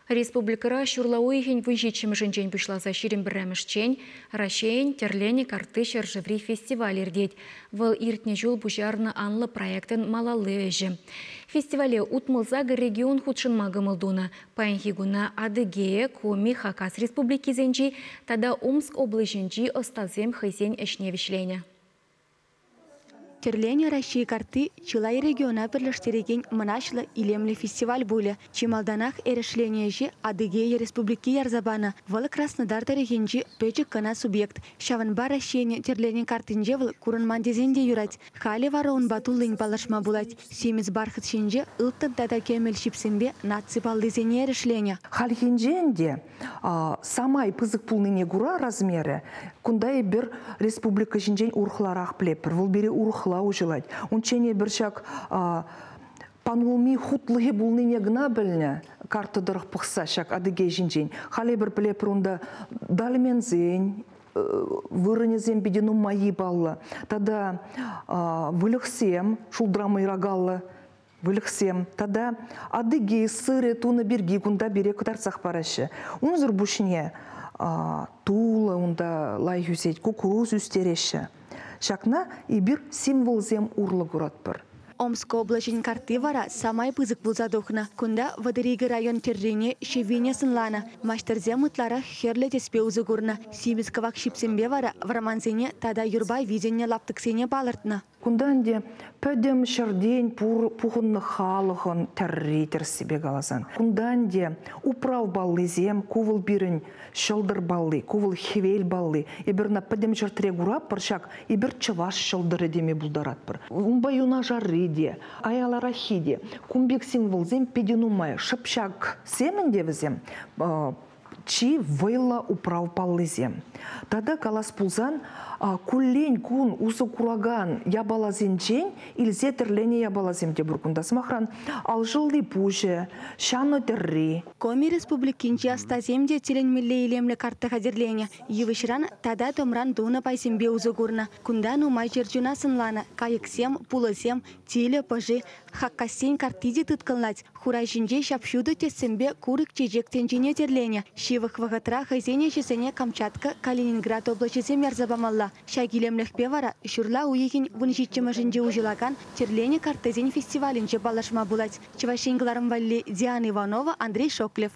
Республикӑра ҫурла уйӑхӗн 17-мӗшӗнчен пуҫласа 21-мӗшчен Раҫҫейӗн тӗрленӗ картти ҫӗршыври фестиваль иртет. Вӑл иртнӗ ҫул пуҫарнӑ анлӑ проектӑн малалли ӗҫӗ. Фестивале 68 регион хутшӑнма кӑмӑл тунӑ. Паянхи куна Адыгея, Коми, Хакас республикисенчи тата Омск облаҫӗнчи ӑстасем хӑйсен ӗҫне вӗҫленӗ. Тӗрленӗ Раҫҫей картти чылай региона пӗрлештерекен мӑнаҫлӑ, илемлӗ фестиваль пулӗ. Чи малтанах эрешленӗ ӗҫе Адыгея Республики ярса панӑ. Вӑл Краснодар тӑрӑхӗнчи пӗчӗк кӑна субъект. Ҫавӑнпа Раҫҫейӗн тӗрленӗ карттинче вӑл курӑнман тесен те юрать. Халӗ вара унпа туллин паллашма пулать. Симӗс бархат ҫинче ылтӑн тата кӗмӗл ҫипсемпе наци паллисене эрешленӗ. Хальхинче ӗнтӗ самай пысӑк пулнине кура размерӗ, кунта эпир республика ҫинчен урӑхларах пӗлетпӗр, вӑл пире урӑхла уҫӑлать. Унччен эпир ҫак панулми хутлӑхӗ пулнине кӑна пӗлнӗ, карта тӑрӑх пӑхса ҫак Адыгей ҫинчен. Халь эпир пӗлетпӗр унта дольменсен вырӑнӗсем питӗ нумаййи паллӑ. Тата выльӑхсем, шултра мӑйракаллӑ выльӑхсем тата Адыгей сырӗ тунӑ пирки кунта пире кӑтартсах параҫҫӗ. Унсӑр пуҫне тулӑ унта лайӑх ӳсет, кукуруз ӳстереҫҫӗ. Ҫакна эпир символсем урлӑ куратпӑр. Омск облаҫӗн картти вара самай пысӑк пулса тухнӑ. Кунта 32 район тӗррине, ҫӗввине сӑнланӑ. Маҫтӑрсем ытларах хӗрлӗ тӗспе усӑ курнӑ. Симӗс кӑвак ҫипсемпе вара вӑрмансене тата юрпа витӗннӗ лаптӑксене палӑртнӑ. Кунта ӗнтӗ пӗтӗм ҫӗртен пухӑннӑ халӑхӑн тӗрри тӗрӗссипе каласан. Кунта ӗнтӗ управ паллисем, ку вӑл пирӗн ҫӑлтӑр палли, ку вӑл хӗвел палли. Эпир ӑна пӗтӗм ҫӗртре куратпӑр ҫак, эпир чӑваш ҫӑлтӑрӗ теме пултаратпӑр. Унпа юнашарри те, аялараххи те. Кун пек символсем питӗ нумай. Шӑп ҫаксем ӗнтӗ вӗсем чи вӑйлӑ управ паллисем. Тата калас пулсан, куллен кун усӑ куракан япаласенчен илсе тӗрленӗ япаласем те пур кунта. Сӑмахран, алшӑлли пуҫӗ, ҫанӑ тӗрри. Коми Республикинчи ӑстасем те тӗлӗнмелле илемлӗ картта хатӗрленӗ. Йывӑҫран тата тӑмран тунӑ пайсемпе усӑ курнӑ. Кунта нумай чӗрчуна сӑнланӑ. Кайӑксем, пулӑсем, тилӗ, пӑши. Хакассен картти те тыткӑнлать. Хура ҫинче ҫап-ҫутӑ тӗссемпе курӑк чечек тӗнчине тӗрленӗ. Ҫывӑх вӑхӑтра хӑйсен ӗҫӗсене Камчатка, Калининград облаҫӗсем ярса памалла. Ҫак илемлӗхпе вара ҫурла уйӑхӗн 17-мӗшӗнче уҫӑлакан тӗрленӗ карттӑсен фестивалӗнче паллашма пулать. Чӑваш Ен кӑларӑм валли Диана Иванова, Андрей Шоклев.